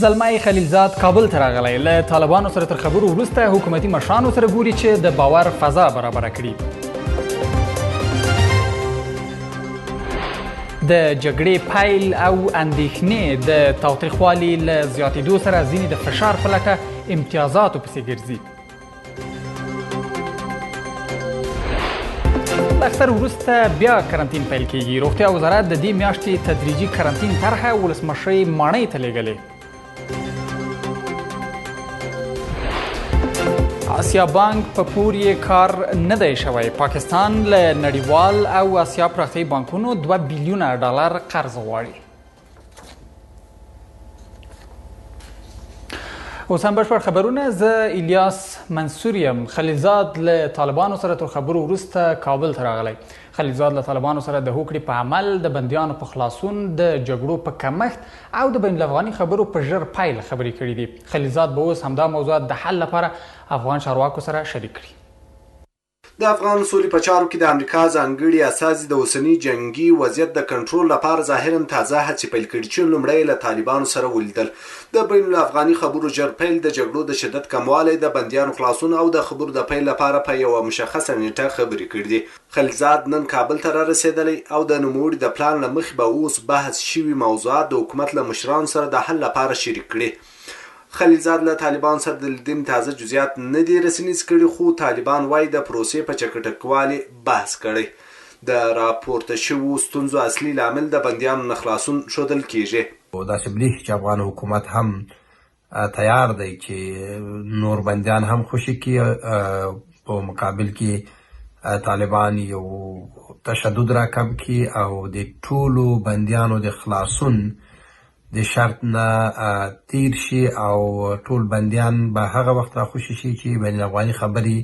زلمی خلیلزاد کابل ته راغلی، له طالبانو سره تر خبرو وروسته حکومتي مشرانو سره ګوري چې د باور فضا برابره کړي. د جګړې پیل او اندېښنې د تاوتریخوالي له زیاتېدو سره ځینې د فشار په لټه امتیازاتو پسې ګرځي. اختر وروسته بیا کرنټین پیل کیږي. روغتیا وزارت د دې میاشتې تدریجي کرنټین طرحه ولسمشرۍ ماڼۍ ته لېږلې. اسیا بانک په پور یې کار نه دی شوی. پاکستان له نړیوال او اسیا پراختیايي بانکونو 2 بیلیونه ډالر قرض غواړي. اوس هم بشپړ خبرونه. زه الیاس منصور یم. خلیلزاد له طالبانو سره تر خبرو وروسته کابل ته راغلی. خلیلزاد له طالبانو سره د هوکړې په عمل، د بندیانو په خلاصون، د جګړو په کمښت او د بین الافغاني خبرو په ژر پیل خبرې کړې دي. خلیلزاد به اوس همدا موضوعات د حل لپاره افغان چارواکو سره شریک کړي. د افغان سولې په چارو کې د امریکا ځانګړي استازي د اوسني جنګي وضعیت د کنټرول لپاره ظاهراً تازه هڅې پیل کړي چې لومړی یې له طالبانو سره ولیدل. د بین الافغاني خبرو ژر پیل، د جګړو د شدت کموالی، د بندیانو خلاصون او د خبرو د پیل لپاره په یوه مشخصه نېټه خبرې کړې دي. خلیلزاد نن کابل ته رارسېدلی او د نوموړي د پلان له مخې به اوس بحث شوي موضوعات د حکومت له مشرانو سره د حل لپاره شریک کړي. خلیلزاد له طالبانو سره د لیدنې تازه جزیات نه دي رسنیز کړي، خو طالبان وايي د پروسې په چکټکوالي بحث کړی. د راپورته شوو ستونزو اصلي لامل د بندیانو نه خلاصون ښودل کېږي. داسې برېښي چې افغان حکومت هم تیار دی چې نور بندیان هم خوشې کړي، په مقابل کې طالبان یو تشدد راکم کړي او د ټولو بندیانو د خلاصون د شرط نه تیر شي او ټول بندیان به هغه وخت راخوشي شي چې بین الافغاني خبرې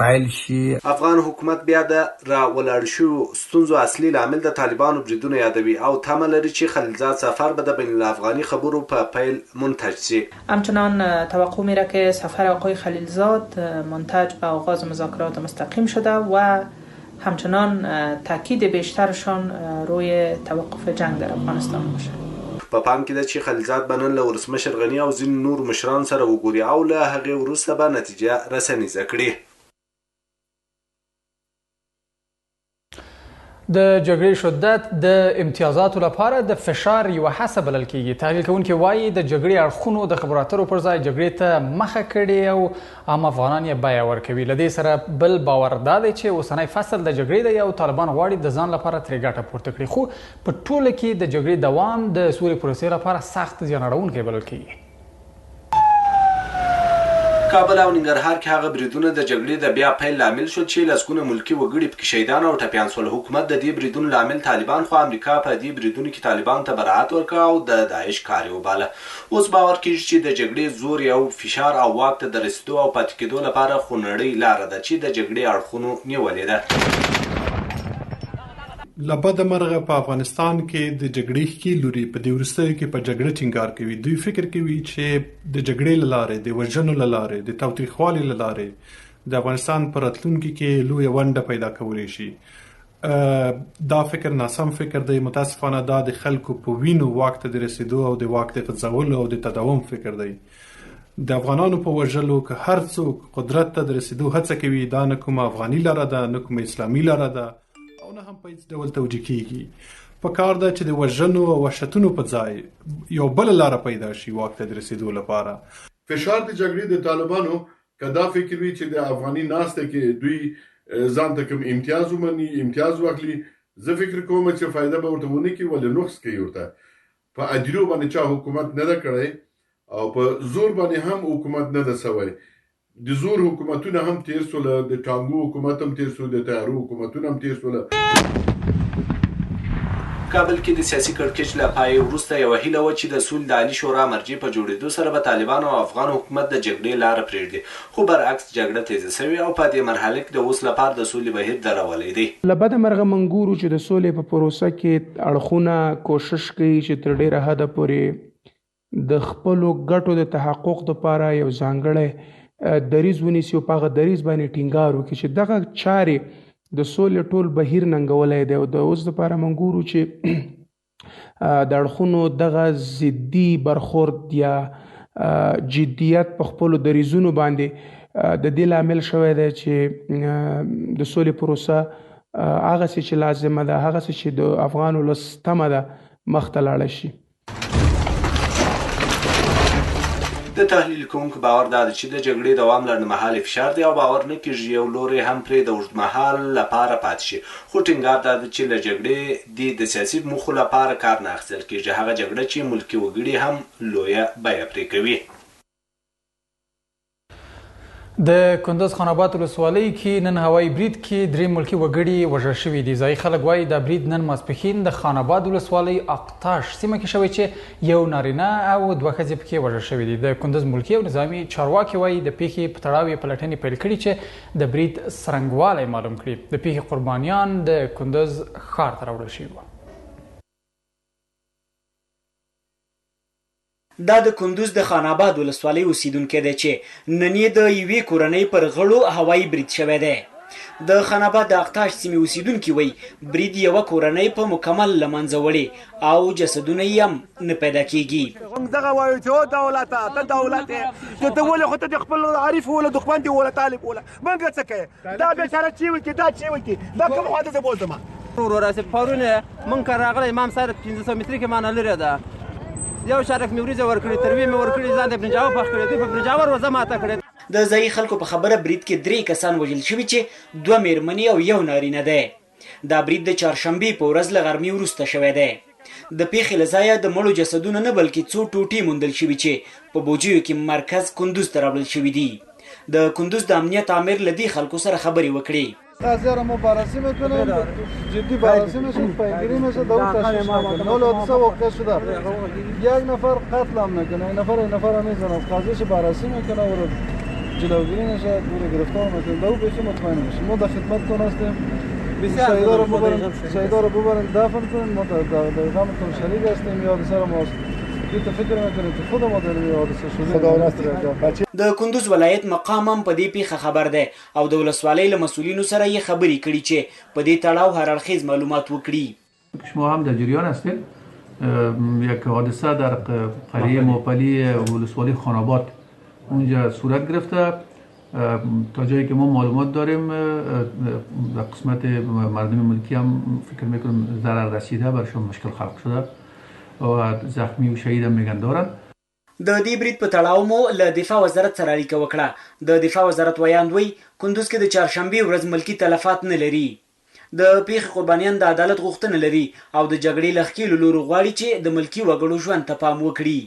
پیل شي. افغان حکومت بیا د را ولاړ شویو ستونزو اصلي لامل د طالبانو بریدونه یادوي او تمه لري چې خلیلزاد سفر به د بین الافغاني خبرو په پیل منتج شي. همچنان توقع میره که سفر آقای خلیلزاد منتج به آغاز مذاکرات مستقیم شده و همچنان تاکید بیشترشان روی توقف جنگ در افغانستان باشد. په پام کې ده چې خلیلزاد به نن له ولسمشر غني او ځینو نورو مشرانو سره وګوري او له هغې وروسته به نتیجه رسنیزه کړي. د جګړې شدت د امتیازاتو لپاره د فشار یوه هڅه بلل کېږي. تحلیل کوونکي وايي د جګړې اړخونو د خبرو اترو پر ځای جګړې ته مخه کړې او عام افغانان یې بیه ورکوي. له دې سره بل باور دا دی چې اوسنی فصل د جګړې دی او طالبان غواړي د ځان لپاره ترې ګټه پورته کړي، خو په ټوله کې د جګړې دوام د سولې پروسې لپاره سخت زیان اړوونکی بلل کېږي. کابل او ننګرهار کې هغه بریدونه د جګړې د بیا پیل لامل شول چې لسګونه ملکي وګړي پکې شهیدان او ټپیان شول. حکومت د دې بریدونو لامل طالبان، خو امریکا په دې بریدونو کې طالبانو ته برائت ورکړ او د داعش کار یې وباله. اوس باور کېږي چې د جګړې زور یو فشار او واک ته د رسېدو او پاتې کېدو لپاره خونړۍ لاره ده چې د جګړې اړخونو نیولې ده. له بده مرغه په افغانستان کې د جګړې ښکېل لوري په دې وروستیو کې په جګړه ټینګار کوي. دوی فکر کوي چې د جګړې له لارې، د وژنو له لارې، د تاوتریخوالي له لارې د افغانستان په راتلونکي کې لویه ونډه پیدا کولی شي. دا فکر ناسم فکر دی. متاسفانه دا د خلکو په وینو واک ته د رسیدو او د واک د غځولو او د تداوم فکر دی. د افغانانو په وژلو که هر څوک قدرت ته د رسیدو هڅه کوي، دا نه کومه افغاني لاره ده، نه کومه اسلامي لاره ده او نه هم په هیڅ ډول توجیه کیږي. په کار ده چې د وژنو او وحشتونو په ځای یو بله لاره پیدا شي واک ته د رسیدو لپاره. فشار د جګړې د طالبانو که دا فکر وي چې د افغاني ناسته کې دوی ځان ته کوم امتیاز ومني، امتیاز واخلي، زه فکر کوم چې فایده به ورته ونه کړي، ولې نقص کوي ورته. په ادیرو باندې چا حکومت نه ده کړی او په زور باندې هم حکومت نه ده سوی. د زور حکومتونه هم تیر سول، د ټانګو حکومت هم تیر سو، د طیارو حکومتونه هم تیر سول. کابل کې د سیاسي کړکېچ له پای وروسته یوه هیله وه چې د سولې د عالي شورا مرجع په جوړېدو سره به طالبان او افغان حکومت د جګړې لاره پرېږدي، خو برعکس جګړه تېزه شوې او په دې مرحله کې د اوس لپاره د سولې بهیر درولی دی. له بده مرغه موږ ګورو چې د سولې په پروسه کې اړخونه کوشش کوي چې تر ډېره حده پورې د خپلو ګټو د تحقق لپاره یو ځانګړی دریځ ونیسي او په هغه دریځ باندې ټینګار وکړي چې دغه چارې د سولې ټول بهیر ننګولی دی. او د اوس لپاره موږ ګورو چې د اړخونو دغه ضدي برخورد یا جدیت په خپلو دریځونو باندې د دې لامل شوی دی چې د سولې پروسه هغسې چې لازمه ده، هغسې چې د افغان ولس تمه ده، مخته لاړه شي. د تحلیل کوونکو باور دا دی چې د جګړې دوام لنډمهالی فشار دی او باور نه کېږي یو لوری هم پرې د اوږدمهال لپاره پاتې شي، خو ټینګار دا دی چې له جګړې دې د سیاسي موخو لپاره کار نه اخیستل کېږي، هغه جګړه چې ملکي وګړي هم لویه بیه پرې کوي. د کندز خان آباد ولسوالۍ کې نن هوایي برید کې درې ملکي وګړي وژل شوي دي. ځایي خلک وایي دا برید نن ماسپښین د خان آباد ولسوالۍ اقتاش سیمه کې شوی چې یو نارینه او دوه ښځې پکې وژل شوي دي. د کندز ملکي او نظامي چارواکي وایي د پیښې په تړاو یې پلټنې پیل کړي چې د برید څرنګوالی معلوم کړي. د پیښې قربانیان د کندز ښار ته راوړل شوي وو. دا د کندوز د خان اباد ولسوالۍ اوسېدونکی دی چې نن یې د یوې کورنۍ پر غړو هوایي برید شوی دی. د خان اباد د اقتاش سیمې اوسېدونکي وایي، برید یوه کورنۍ په مکمل له منځه وړې او جسدونه یې هم نه پیدا کېږي. موږ دغه وایو چې او دولته ته دولت یې چې ته ولې خو ته د خپل عارف وله دښمن دې وله طالب وله موږ څه کوې دا بیچاره چی وکي دا چی وکي دا کوم خواته زه بوزم. وروره صاحب پرون مونږ کره راغلی امام صاحب 500 متري کې مانه لرې ده یو شارک مې وریجې ورکړي تروې مې ورکړي ځان ته برنجاوه پخ کړي دوی په برنجاوه روزه ماته کړې. د ځايي خلکو په خبره برید کې درې کسان وژل شوي چې دوه مېرمنې او یو نارینه دی. دا برید د چهارشنبې په ورځ له غرمې وروسته شوی دی. د پېښې له ځایه د مړو جسدونه نه بلکې څو ټوټې موندل شوي چې په بوجیو کې مرکز کندوز ته راوړل شوي دي. د کندوز د امنیت آمر له دې خلکو سره خبرې وکړې. قضیه را ما بررسی میکنیم جدی بررسی میشه پیگیری میشه در او تشویش نکنیم حالا حادثه واقع شده یک نفر قتل هم نکنه یک نفر یک نفر هم میزنه قضیهش بررسی میکنه و جلوگیری میشه او را گرفتار میکنه در او بیخی مطمئن میشه ما در خدمتتون هستیم شهیدا رو ببرین شهیدا رو ببرین دفن کنین ما در غمتون شریک هستیم یا حادثه را ما دې ته فکر میکنیم چې خود ما در حادثه شده خدا د کندوز ولایت مقام هم په دې پیښه خبر دی او د ولسوالۍ له مسؤلینو سره یې خبرې کړي چې په دې تړاو هر اړخیز معلومات وکړي. شما هم در جریان هستید یک حادثه در قریه ماپلی ولسوالی خان آباد اونجا صورت گرفته تا جایی که ما معلومات داریم در قسمت مردم ملکی هم فکر میکنم ضرر رسیده برشان مشکل خلق شده و زخمی و شهید هم میگن دارن. د دې برید په تړاو مو له دفاع وزارت سره اړیکه وکړه. د دفاع وزارت ویاند وایي، کندوز کې د چهارشنبې ورځ ملکي تلفات نه لري. د پېښې قربانیان د عدالت غوښتنه لري او د جګړې له ښکېلو لورو غواړي چې د ملکي وګړو ژوند ته پام وکړي.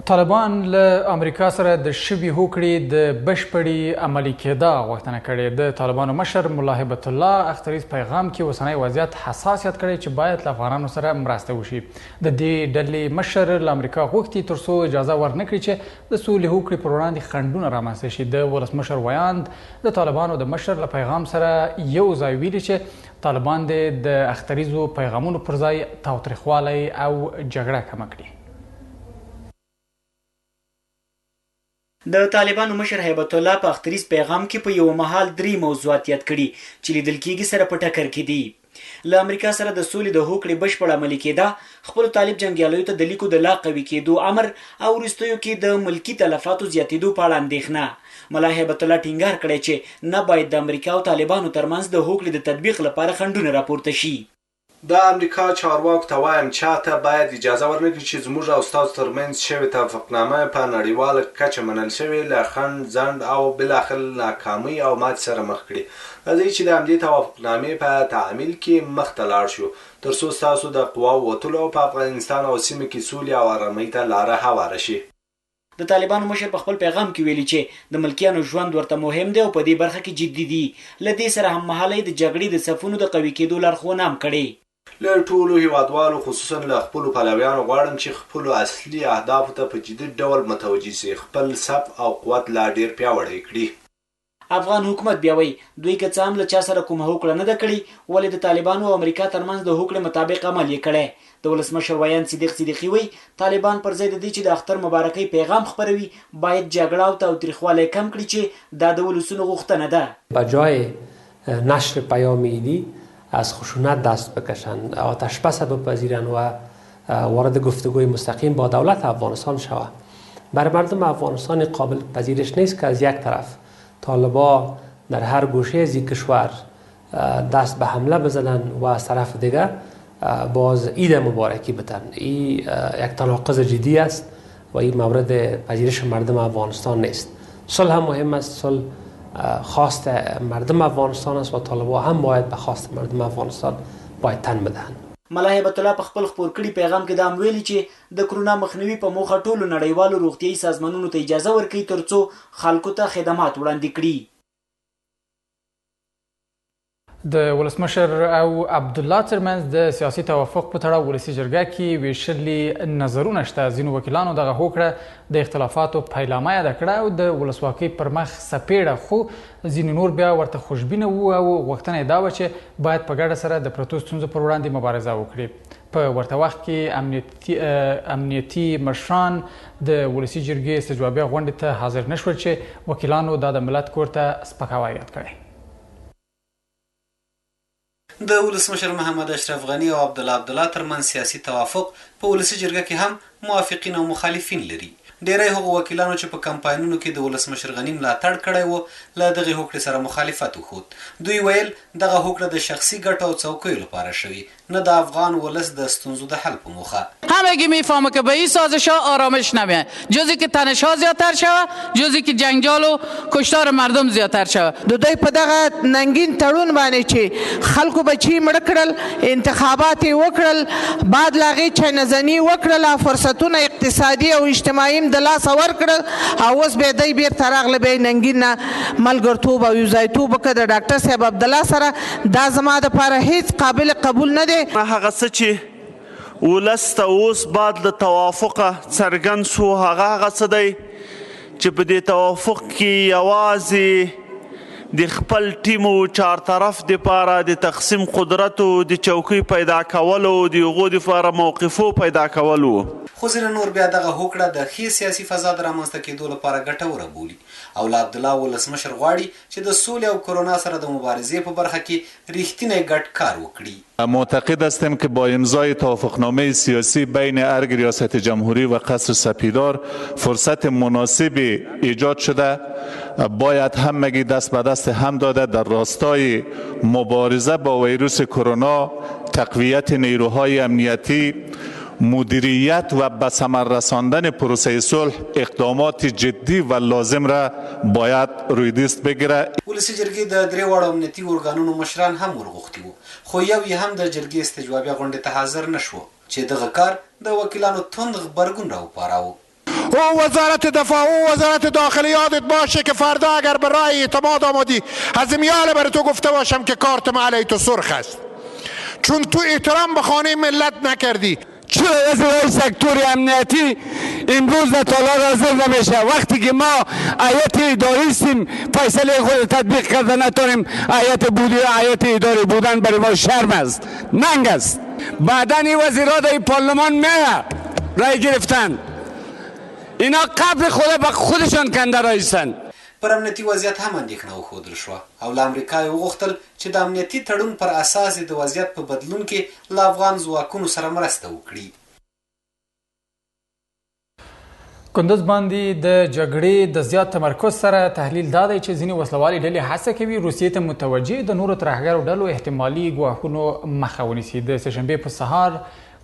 طالبان له امریکا سره د شوي هوکړې د بشپړې عملي کېدا غوښتنه کړې. د طالبانو مشر ملا هبت الله اختریز پیغام کې اوسنی وضعیت حساس یاد کړی چې باید له افغانانو سره مرسته وشي. د دې ډلې مشر له امریکا غوښتي ترڅو اجازه ورنکړي چې د سولې هوکړې پر وړاندې خنډونه رامنځته شي. د ولسمشر ویاند د طالبانو د مشر له پیغام سره یو ځای ویلي چې طالبان دې د اختریزو پیغامونو پر ځای تاوتریخوالی او جګړه کمه کړي. د طالبانو مشر هیبت الله په اختریز پیغام کې په یوه مهال درې موضوعات یاد کړي چې لیدل کېږي سره په ټکر کې دي. له امریکا سره د سولې د هوکړې بشپړ عملي کېدا، خپلو طالب جنګیالیو ته د لیکو د لا قوي کېدو امر او وروستیو کې د ملکي تلفاتو زیاتېدو په اړه اندېښنه. ملا هیبت الله ټینګار کړی چې نه باید د امریکا او طالبانو ترمنځ د هوکړې د تطبیق لپاره خنډونه راپورته شي. د امریکا چارواکو ته وایم چاته باید اجازه ورنکړي چې زموږ او ستاسو ترمنځ شوې توافقنامه په نړیواله کچه منل شوې له خنډ، ځنډ او بالاخر له ناکامۍ او ماتې سره مخ کړي. راځئ چې د همدې توافقنامې په تعمیل کې مخته لاړ شو تر څو ستاسو د قواو وتلو او په افغانستان او سیمه کې سولې او ارامۍ ته لاره هواره شي. د طالبانو مشر په خپل پیغام کې ویلي چې د ملکیانو ژوند ورته مهم دی او په دې برخه کې جدي دي. له دې سره هممهاله یې د جګړې د صفونو د قوي کېدو لارښوونه هم کړې. له ټولو هېوادوالو خصوصاً له خپلو پلویانو غواړم چې خپلو اصلي اهدافو ته په جدي ډول متوجه شي، خپل صف او قوت لا ډېر پیاوړی کړي. افغان حکومت بیا وایي، دوی که څه هم له چا سره کومه هوکړه نه ده کړې، ولې د طالبانو او امریکا ترمنځ د هوکړې مطابق عمل یې کړی. د ولسمشر ویاند صدیق صدیقي وایي، طالبان پر ځای د دې چې د اختر مبارکۍ پیغام خپروي، باید جګړه او تاوتریخوالی کم کړي چې دا د ولسونو غوښتنه ده. به جای نشر پیام ایدی از خشونت دست بکشند، آتش بس بپذیرند و وارد گفتگوی مستقیم با دولت افغانستان شود. برای مردم افغانستان قابل پذیرش نیست که از یک طرف طالبا در هر گوشه از کشور دست به حمله بزنن و از طرف دیگر باز عید مبارکی بتن. این یک تناقض جدی است و این مورد پذیرش مردم افغانستان نیست. صلح هم مهم است، صلح خواست مردم افغانستان است و طالبان هم باید به خواست مردم افغانستان باید تن بدهند. ملا هبت الله په خپل خپور کړي پیغام کې دا هم ویلي چې د کرونا مخنیوي په موخه ټولو نړیوالو روغتیايي سازمانونو ته اجازه ورکوي ترڅو خلکو ته خدمات وړاندې کړي. د ولسمشر او عبدالله ترمنځ د سیاسي توافق په تړاو ولسي جرګه کې ویشلي نظرونه شته. ځینو وکیلانو دغه هوکړه د اختلافاتو پیلامه یاده کړه او د ولسواکۍ پر مخ څپېړه، خو ځینې نور بیا ورته خوشبینه وو او غوښتنه یې دا وه چې باید په ګډه سره د پرتو ستونزو پر وړاندې مبارزه وکړي. په ورته وخت کې امنیتي مشران د ولسي جرګې استجوابیه غونډې ته حاضر نه شول چې وکیلانو دا د ملت کور ته سپکاوی یاد کړی. د ولسمشر محمد اشرف غني او عبدالله عبدالله ترمنځ سیاسي توافق په ولسي جرګه کې هم موافقین او مخالفین لري. ډېری هغو وکیلانو چې په کمپاینونو کې د ولسمشر غني ملاتړ کړی و، له دغې هوکړې سره مخالفت وښود. دوی ویل، دغه هوکړه د شخصي ګټو او څوکیو لپاره شوې، نه د افغان ولس د ستونزو د حل په موخه. همگی میفهمه که به این سازش ها آرامش نمیاد، جز که تنش ها زیادتر شوه، جز که جنجال و کشتار مردم زیادتر شوه. د دوی په دغه ننګین تړون باندې چې خلکو بچي مړه کړل، انتخابات یې وکړل، بعد له هغې چینهزني وکړله، فرصتونه اقتصادي او اجتماعي هم د لاسه ورکړل او اوس بیا دی بیرته راغله، بیا یې ننګین ملګرتوب او یوځایتوب وکړ د ډاکټر صاحب عبدالله سره. دا زما دپاره هیڅ قابل قبول نه دی. هغه څه چې ولس ته اوس بعد له توافقه څرګند شو، هغه هغه څه دی چې په دې توافق کې یوازې د خپل ټیم او چارطرف دپاره د تقسیم قدرت او د چوکۍ پیدا کولو د هغو دپاره موقفو پیدا کول وو. خو ځینې نور بیا دغه هوکړه د ښې سیاسي فضا د رامنځته کېدو لپاره ګټوره بولي او له عبدالله ولسمشر غواړي چې د سولې او کرونا سره د مبارزې په برخه کې رښتینی ګډ کار وکړي. معتقد هستیم که با امضای توافقنامه سیاسی بین ارگ ریاست جمهوری و قصر سپیدار فرصت مناسبی ایجاد شده، باید همگی دست به دست هم داده در راستای مبارزه با ویروس کرونا، تقویت نیروهای امنیتی، مدیریت و به ثمر رساندن پروسه صلح اقدامات جدی و لازم را باید روی دست بگیره. ولسي جرګې د درې واړو امنیتي ارګانونو مشران هم ورغوښتي وو، خو یو یې هم د جرګې استجوابیه غونډې ته حاضر نه شو، چې دغه کار د وکیلانو توند غبرګون راوپاراوه. او وزارت دفاع او وزارت داخله یادت باشه که فردا اگر به رای اعتماد آمدی از میال بر تو گفته باشم که کارت ما علیه تو سرخ است، چون تو احترام به خانه ملت نکردی. چرا وزیر سکتور امنیتی امروز در تالار حاضر نمیشه؟ وقتی که ما هیئت اداری هستیم فیصله خود تطبیق کرده نتونیم، هیئت بودی هیئت اداری بودن برای ما شرم است، ننگ است. بعدا این وزیرا در پارلمان میه رای گرفتن، اینا قبر خود به خودشان کنده رایستن. پر امنیتي وضعیت هم اندېښنه وښودل شوه او له امریکا یې وغوښتل چې د امنیتي تړون پر اساس د وضعیت په بدلون کې له افغان ځواکونو سره مرسته وکړي. کندز باندې د جګړې د زیات تمرکز سره تحلیل دا دی چې ځینې وسلوالې ډلې هڅه کوي روسیې ته متوجه د نورو ترهګرو ډلو احتمالي ګواښونو مخه ونیسي. د سهشنبې په سهار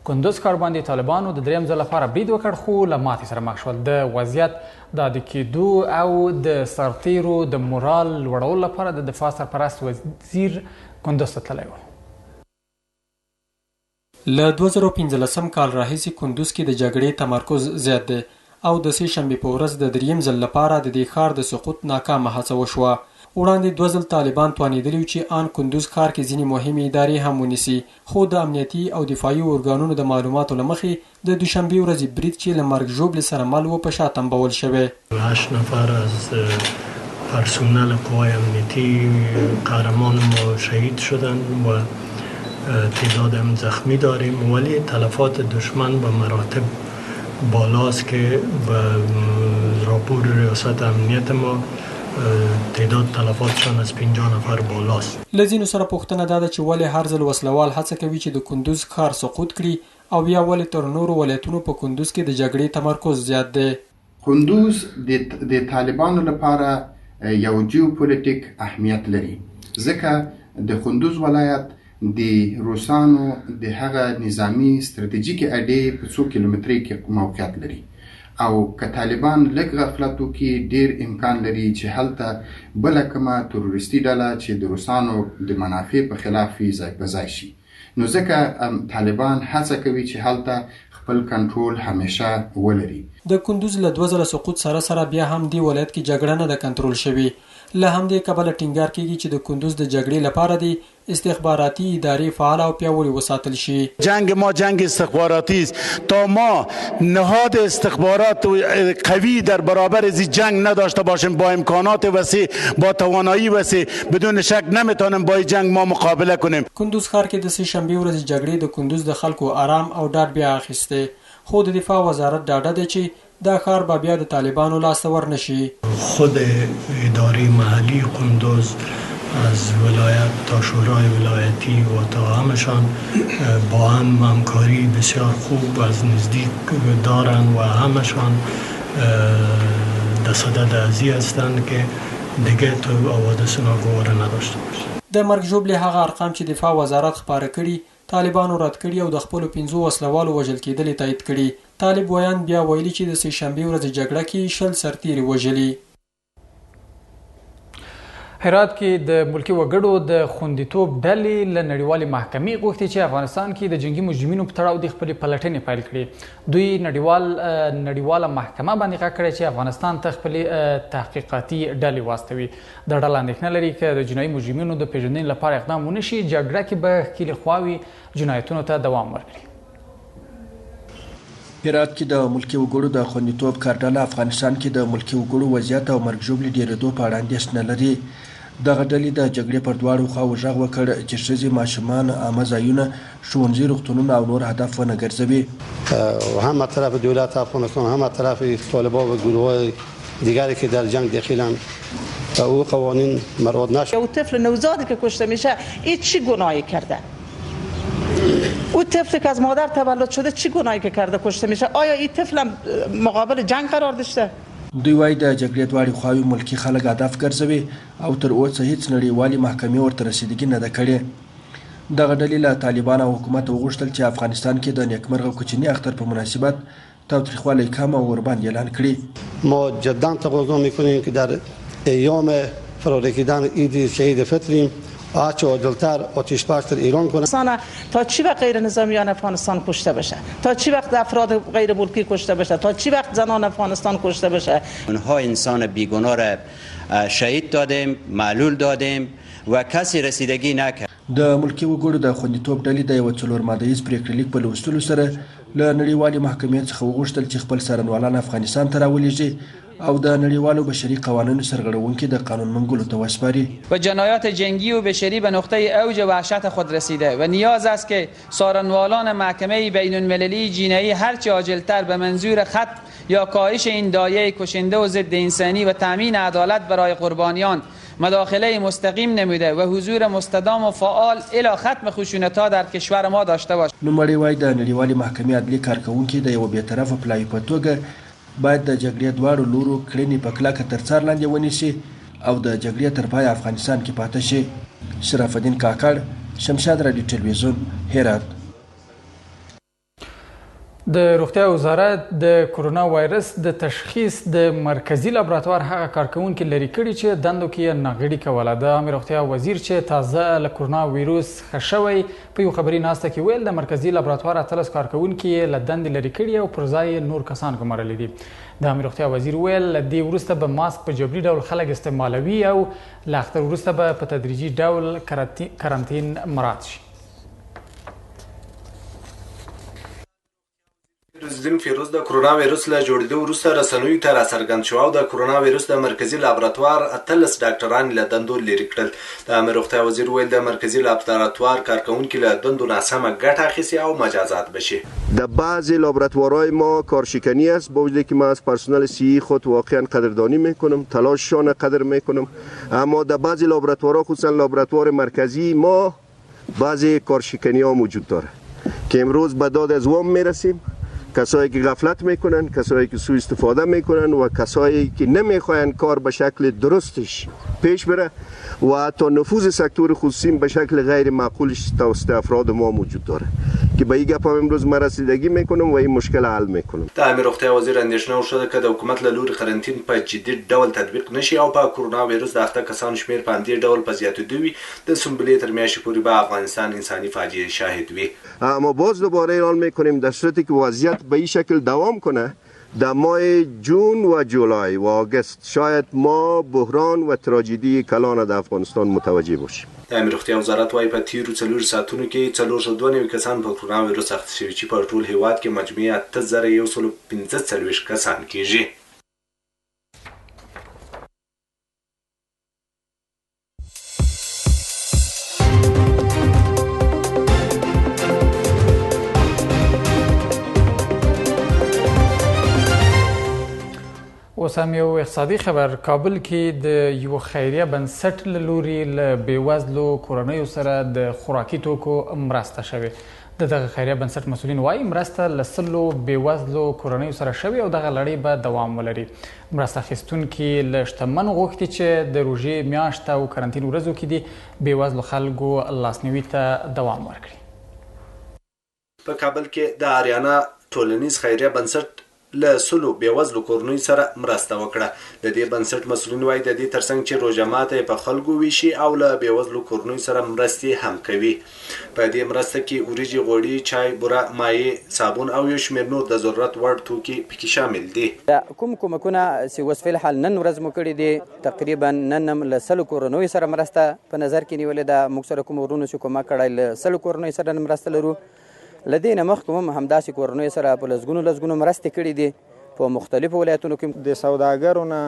کندز ښار باندې طالبانو د دریم ځل لپاره برید وکړ، خو له ماتې سره مخ شول. د وضعیت د عادي کېدو او د سرتیرو د مورال لوړولو لپاره د دفاع سرپرست وزیر کندز ته تللی و. له 2015 کال راهیسې کندوز کې د جګړې تمرکز زیات دی او د سې شنبې په ورځ د دریم ځل لپاره د دې ښار د سقوط ناکامه هڅه وشوه. وړاندې دوه ځل طالبان توانېدلي وو چې آن کندوز ښار کې ځینې مهمې ادارې هم ونیسي، خو د امنیتي او دفاعي ارګانونو د معلوماتو له مخې د دوشنبې ورځې برید چې له مرګ ژوبلې سره مل و په شا تمبول شوی. 8 نفر از پرسونل قوای امنیتی قهرمان ما شهید شدند و تعداد هم زخمی داریم، ولی تلفات دشمن به مراتب بالاست که به راپور ریاست امنیت ما تعداد تلفاتشان از 50 نفر بالاست. له ځینو سره پوښتنه دا ده چې ولې هر ځل وسله وال هڅه کوي چې د کندوز ښار سقوط کړي او یا ولې تر نورو ولایتونو په کندوز کې د جګړې تمرکز زیات دی؟ کندوز د طالبانو لپاره یو جیوپولیټیک اهمیت لري، ځکه د کندوز ولایت د روسانو د هغه نظامي ستراتیژیکې اډې په څو کیلومترۍ کې موقعیت لري او که طالبان لږ غفلت وکړي ډېر امکان لري چې هلته بله کومه تروریستي ډله چې د روسانو د منافع په خلاف وي ځای په ځای شي. نو ځکه طالبان هڅه کوي چې هلته خپل کنټرول همېشه ولري. د کندوز له دوه ځله سقوط سره سره بیا هم دې ولایت کې جګړه نه ده کنترول شوې. له همدې کبله ټینګار کېږي چې د کندوز د جګړې لپاره دې استخباراتي ادارې فعاله او پیاوړې وساتل شي. جنګ ما جنګ استخباراتی است تا ما نهاد استخبارات قوی در برابر ازی جنګ نداشته باشیم با امکانات وسیع با توانایی وسیع بدون شک نمیتونیم با ای جنګ ما مقابله کنیم. کندوز ښار کې د سې شنبې ورځې جګړې د کندوز د خلکو ارام او ډاډ بیا اخیستی، خو د دفاع وزارت ډاډه دی چې دا ښار به بیا د طالبانو لاس ته ورنه شي. خود اداره محلی قندوز از ولایت تا شورای ولایتی و تا همشان با هم همکاری بسیار خوب از نزدیک دارند و همشان در صدد ازی هستند که دیگه تو حوادث ناگواره نداشته باشیم. د مرګ ژوبلې هغه ارقام چې دفاع وزارت خپاره کړي، طالبانو رد کړي او د خپلو پنځو وسله والو وژل کېدل یې تایید کړي. طالب ویاند بیا ویلي چې د سې شنبې ورځې جګړه کې یې 20 سرتېري وژلي. هرات کې د ملکي وګړو د خوندیتوب ډلې له نړیوالې محکمې غوښتي چې افغانستان کې د جنګي مجرمینو په تړاو د خپلې پلټنې پیل کړي. دوی نړیواله محکمه باندې غږ کړی چې افغانستان ته خپلې تحقیقاتي ډلې واستوي. دا ډله اندېښنه لري که د جنایي مجرمینو د پېژندنې لپاره اقدام ونه شي، جګړه کې به ښکېلې خواوې جنایتونو ته دوام ورکړي. هرات کې د ملکي وګړو د خوندیتوب کار ډله افغانستان کې د ملکي وګړو وضعیت او مرګ ژوبلې ډېرېدو په اړه اندېښنه لري. دغه ډلې د جګړې پر دواړو خواوو غږ وکړ چې ښځې، ماشومان، عامه ځایونه، ښوونځي، روغتونونه او نور هدف ونه ګرځوي. هم از طرف دولت افغانستان هم از طرف طالبان و گروه‌های دیگری که در جنگ دخیلند و او قوانین مراعات نشد. او طفل نوزادی که کشته میشه این چی گناهی کرده؟ او طفلی که از مادر تولد شده چی گناهی که کرده کشته میشه؟ آیا این طفل هم مقابل جنگ قرار داشته؟ دوی وايي، د جګړې دواړې خواوې ملکي خلک هدف ګرځوي او تر اوسه هیڅ نړیوالې محکمې ورته رسیدګي نه ده کړې. دغه ډلې له طالبانو او حکومته وغوښتل چې افغانستان کې د نیکمرغه کوچني اختر په مناسبت تاوتریخوالی کم او اوربند اعلان کړي. ما جدا تقاضا میکنیم که در ایام فرارسیدن عید سعید فطریم هرچه عاجلتر آتش بس در ایران کنند. تا چی وقت غیر نظامیان افغانستان کشته بشه؟ تا چی وقت افراد غیر ملکی کشته بشه؟ تا چی وقت زنان افغانستان کشته بشه؟ اونها انسان بیگناه را شهید دادیم، معلول دادیم و کسی رسیدگی نکرد. د ملکي وګړو د خوندیتوب ډلې د یوه څلور ماده ییز پرېکړه لیک په لوستلو سره له نړیوالې محکمې څخه وغوښتل چې خپل څارنوالان افغانستان ته راولېږي او د نړیوالو بشري قوانینو سرغړونکي د قانون منګولو ته وسپاري. و جنایات جنگی و بشری به نقطه اوج وحشت خود رسیده و نیاز است که څارنوالان محکمه بین المللی جنایی هرچه عاجلتر به منظور ختم یا کاهش این دایه کشنده و ضد انسانی و تامین عدالت برای قربانیان مداخله مستقیم نموده و حضور مستدام و فعال الی ختم خشونت‌ها در کشور ما داشته باشد. نوموړی وايي، د نړیوالې محکمې عدلي کارکوونکي د یوه بېطرفه پلاوي په توګه باید د جګړې دواړو لورو کړنې په کلکه تر څار لاندې ونیسي او د جګړې تر پایه افغانستان کې پاتې شي. شرف الدین کاکړ، شمشاد راډیو ټلویزیون، هرات. د روغتیا وزارت د کرونا وایرس د تشخیص د مرکزي لابراتوار هغه کارکوونکي لرې کړي چې دندو کې یې ناغړي کوله. د عامې روغتیا وزیر چې تازه له کرونا ویروس ښه شوی په یو خبري ناسته کې ویل د مرکزي لابراتوار 18 کارکوونکي یې له دندې لرې کړي او پر ځای یې نور کسان ګمارلي دي. د عامې روغتیا وزیر وویل له دې وروسته به ماسک په جبري ډول خلک استعمالوي او له اختر وروسته به په تدریجي ډول کرنتین مراعات شي. الدین فیروز د کرونا ویروس له جوړېدو وروسته رسنیو ته راڅرګند شو او د کرونا ویروس د مرکزي لابراتوار 18 ډاکټران یې له دندو لیرې کړل. د عامې روغتیا وزیر وویل، د مرکزي لابراتوار کارکوونکي له دندو ناسمه ګټه اخیستې او مجازات به شي. در بعضی لابراتوارهای ما کارشکنی است، با وجودی که من از پرسنل صحی خود واقعا قدردانی میکنم، تلاششان قدر میکنم، اما در بعضی لابراتوارها خصوصا لابراتوار مرکزی ما بعضی کارشکنی ها موجود داره که امروز به داد از وام میرسیم. کسایی که غفلت میکنن، کسایی که سوء استفاده میکنن و کسایی که نمیخواین کار به شکل درستش پیش بره و حتی نفوذ سکتور خصوصی به شکل غیر معقولش توسط افراد ما موجود داره که به این گپ هم امروز من رسیدگی میکنم و این مشکل حل میکنم. د عامې روغتیا وزیر اندېښنه وښوده که د حکومت له لوري قرنطین په جدي ډول تطبیق نه شي او په کرونا ویروس د اخته کسانو شمېر په همدې ډول په زیاتېدو وي، د سنبلې تر میاشتې پورې به افغانستان انساني فاجعې شاهد وي. اما باز دوباره اعلان میکنیم در صورتی که وضعیت به این شکل دوام کنه در ماه جون و جولای و آگست شاید ما بحران و تراژدی کلان در افغانستان متوجه باشیم. د عامې روغتیا وزارت وايي، په تېرو 24 ساعتونو کې 492 کسان په کرونا ویروس اخته شوي چې په ټول هېواد کې مجموعي 8145 کسان کېږي. اوس هم یو اقتصادي خبر. کابل کې د یو خیریه بنسټ له لوري له بېوزلو کورنیو سره د خوراکي توکو مرسته شوې. د دغه خیریه بنسټ مسؤلین وايي، مرسته له 100 بېوزلو کورنیو سره شوې او دغه لړۍ به دوام ولري. مرسته اخیستونکي له شتمنو غوښتي چې د روژې میاشت او کرنتین ورځو کې دي بېوزلو خلکو لاسنیوي ته دوام ورکړي. په کابل کې د آریانا ټولنیز خیریه بنسټ له 100 بېوزلو کورنیو سره مرسته وکړه. د دې بنسټ مسؤلین وايي، د دې ترڅنګ چې روژه ماته یې په خلکو ویشي او له بېوزلو کورنیو سره مرستې هم کوي. په دې مرسته کې وریجې، غوړي، چای، بوره، مایع، صابون او یو شمېر نور د ضرورت وړ توکي پکې شامل دي. دا کوم کومکونه چې اوس فی الحال نن ورځ مو کړي دي، تقریبا نن هم له 100 کورنیو سره مرسته په نظر کې نیولې ده. موږ سره کوم ورونو چې کومک کړی له 100 کورنیو سره نن مرسته لرو. له دې نه مخکې هم همداسې کورنیو سره په لسګونو لسګونو مرستې کړې دي په مختلفو ولایتونو کې. د سوداګرو نه،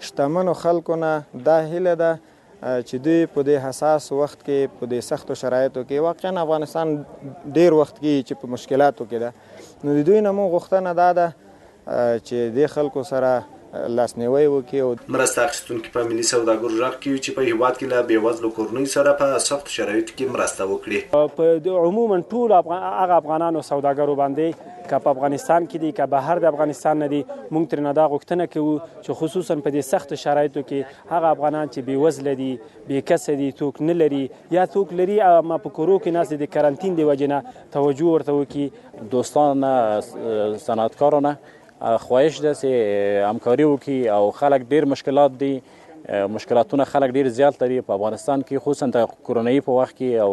شتمنو خلکو نه دا هیله ده چې دوی په دې حساس وخت کې، په دې سختو شرایطو کې، واقعا افغانستان ډیر وخت کې چې په مشکلاتو کې ده، نو د دوی نه مو غوښتنه دا ده چې دې خلکو سره لاسنیوی وکړي. او مرسته اخیستونکي په ملي سوداګرو غږ کوي چې په هیواد کې له بېوزلو کورنیو سره په سختو شرایطو کې مرسته وکړي. په عموما ټول هغه افغانانو سوداګرو باندې که په افغانستان کې دي که بهر د افغانستان نه دي، موږ ترېنه دا غوښتنه کوو چې خصوصا په دې سختو شرایطو کې هغه افغانان چې بېوزله دي، بې کسه دي، څوک نه لري یا څوک لري اما په کورو کې ناست دي، د کرنتین د وجې نه توجه ورته وکړي. دوستان صنعتکارانه خواهش ده چې همکاري وکړي او خلک ډیر مشکلات دي، مشکلاتونه خلک ډیر زیات لري په افغانستان کې، خصوصا د کورنۍ په وخت کې، او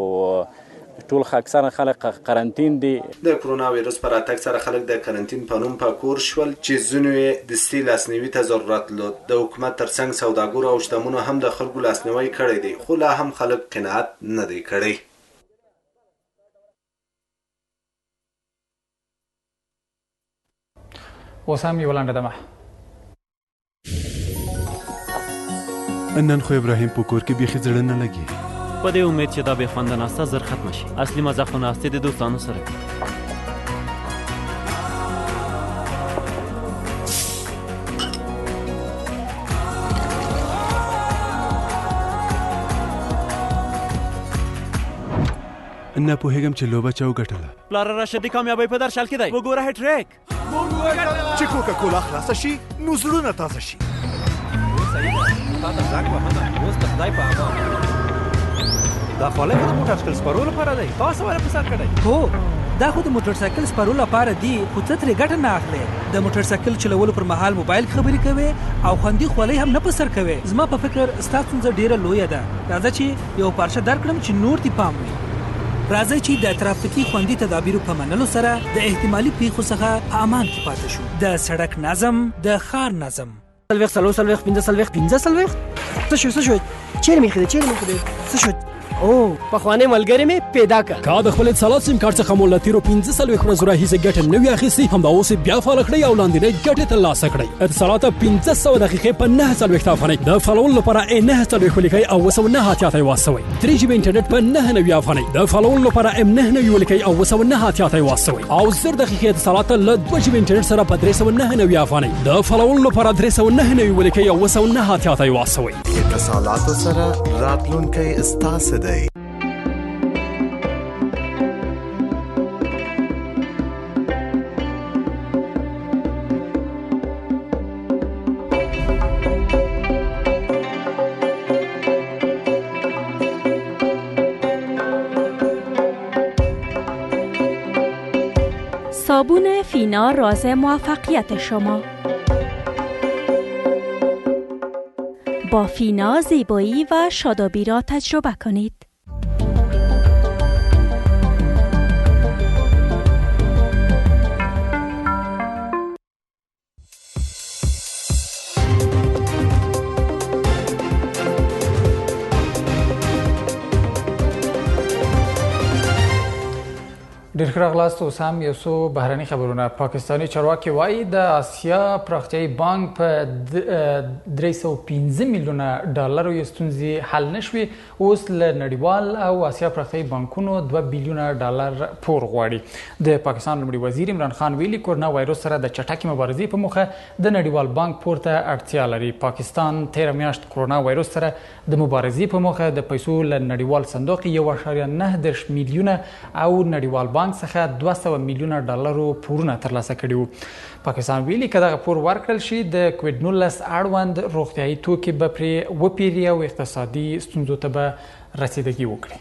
ټول اکثرا خلک قرنطین دي. د کرونا ویروس په راتګ سره خلک د کرنتین په نوم په کور شول چې ځینو یې دستي لاسنیوي ته ضرورت لرد. د حکومت ترڅنګ سوداګرو او شتمنو هم د خلکو لاسنیوی کړی دی، خو لا هم خلک قناعت نه دی کړی. اوس هم یوه لنډه دمه. نن خو ابراهیم په کور کې بیخي زړه نه لګي. په دې امید چې دا بې خونده ناسته زر ختمه شي. اصلي مزه خو ناستې د دوستانو سره وي. نه پوهېږم چې لوبه چا وګټله. پلاره راشه د کامیابۍ په درشل کې دی، وګوره هټریک. چې کوکا کولا خلاصه شي نو زړونه تازه شي. تاته زنګ وهمه اوس د خدای په امان. دا خولۍ خو د موټرسایکل سپرو لپاره دی، تاسو ولې په سر کړی؟ هو دا خو د موټرسایکل سپرو لپاره دی، خو ته ترې ګټه نه اخلې. د موټرسایکل چلولو پر مهال موبایل کې خبرې کوې او خوندي خولۍ هم نه په سر کوې. زما په فکر ستا ستونزه ډېره لویه ده. راځه چې یوه پارچه درکړم چې نور دې پام وي. راځئ چې د ترافیکي خوندي تدابیرو په منلو سره د احتمالي پیښو څخه په امان کې پاتې شو. د سړک نظم، د ښار نظم. 40، 43، 45، 45. څه شو؟ څه شو؟ چیرې مې ایښی دی؟ چیرې مې ایښی دی؟ څه شو؟ او پخوانی ملګری مې پیدا کړ. که د خپل اتصالات سیم کارت څخه مو له تېرو 45 ورځو راهیسې ګټه نه وي اخیستې، همدا اوس یې بیا فعاله کړئ او لاندینۍ ګټې ترلاسه کړئ. اتصالات ته 500 دقیقې په 49 افغانۍ، د فعالولو لپاره ای 49 ولیکئ او 789 ته یې واستوئ. 3 جي بي انټرنیټ په 99 افغانۍ، د فعالولو لپاره ام 99 ولیکئ او 789 ته یې واستوئ. او 1000 دقیقې اتصالات ته له 2 جي بي انټرنیټ سره په 399 افغانۍ، د فعالولو لپاره 399 ولیکئ او 789 ته یې واستوئ. اتصالاتو سره راتلونکی ستاسو دی. صابون فینا راز موفقیت شما. با فینا زیبایی و شادابی را تجربه کنید. ډېر ښه راغلاست. اوس هم یو څو بهرني خبرونه. پاکستاني چارواکي وايي د اسیا پراختیايي بانک په 305 میلیونه ډالرو یې ستونزې حل نه شوې، اوس له نړیوال او اسیا پراختیايي بانکونو 2 بیلیونه ډالر پور غواړي. د پاکستان لومړي وزیر عمران خان ویلي کرونا وایروس سره د چټکې مبارزې په موخه د نړیوال بانک پور ته اړتیا لري. پاکستان تېره میاشت کرونا وایروس سره د مبارزې په موخه د پیسو له نړیوال صندوق 1.39 میلیونه او نړیوال بانک څخه 200 میلیونه ډالرو پورونه ترلاسه کړي وو. پاکستان ویلي که دغه پور ورکړل شي د کوویډ 19 اړوند روغتیايي توکي به پرې وپیري او اقتصادي ستونزو ته به رسیدګي وکړي.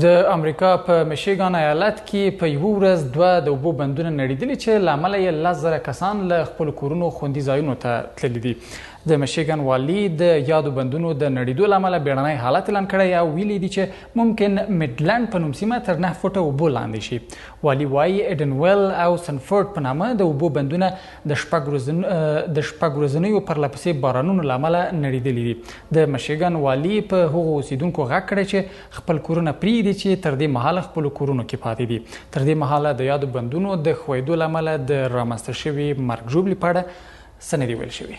د امریکا په میشیګان ایالت کې په یوه ورځ دوه د اوبو بندونه نړېدلي چې له امله یې 10,000 کسان له خپلو کورونو خوندي ځایونو ته تللي دي. د میشیګان والي د یادو بندونو د نړېدو له امله بیړنی حالت اعلان کړی او ویلي دي چې ممکن میډلنډ په نوم سیمه تر 9 فوټه اوبو لاندې شي. والي وايي ایډنویل او سنفورډ په نامه د اوبو بندونه د شپږ ورځنیو پرلپسې بارانونو له امله نړېدلي دي. د میشیګان والي په هغو اوسېدونکو غږ کړی چې خپل کورونه پرېږدي چې تر دې مهاله خپلو کورونو کې پاتې دي. تر دې مهاله د یادو بندونو د ښویېدو له امله د رامنځته شوي مرګ ژوبلې په اړه څه نه دي ویل شوي.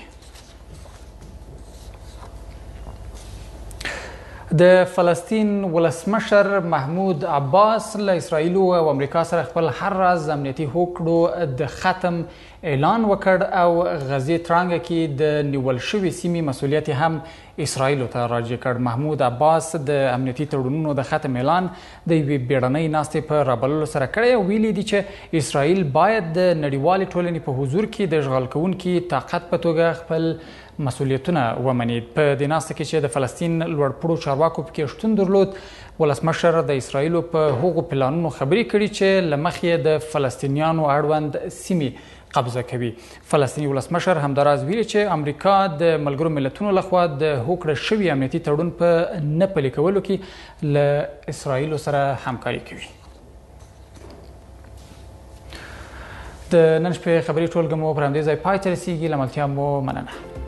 د فلسطین ولسمشر محمود عباس له اسراییل او امریکا سره خپل هر راز امنیتي هوکړو د ختم اعلان وکړ او غزې ترانګه کې د نیول شوې سیمې مسولیت هم اسراییل ته راجع کړ. محمود عباس د امنیتي تړونونو د ختم اعلان د یوې بیړنۍ ناستې په رابللو سره کړی او ویلي دي چې اسراییل باید د نړیوالې ټولنې په حضور کې د اشغال کوونکي طاقت په توګه خپل مسولیتونه ومني. په دې ناسته کې چې د فلسطین لوړپوړو چارواکو پکې شتون درلود، ولسمشر د اسراییل په هغو پلانونو خبرې کړي چې له مخې یې د فلسطینیانو اړوند سیمې قبضه کوي. فلسطیني ولسمشر همداراز ویلي چې امریکا د ملګرو ملتونو لخوا د هوکړه شوي امنیتي تړون په نه پلي کولو کې له اسراییل سره همکاري کوي. د نن شپې خبري ټولګه مو پر همدې ځای پای ته رسیږي. له ملتیا مو مننه.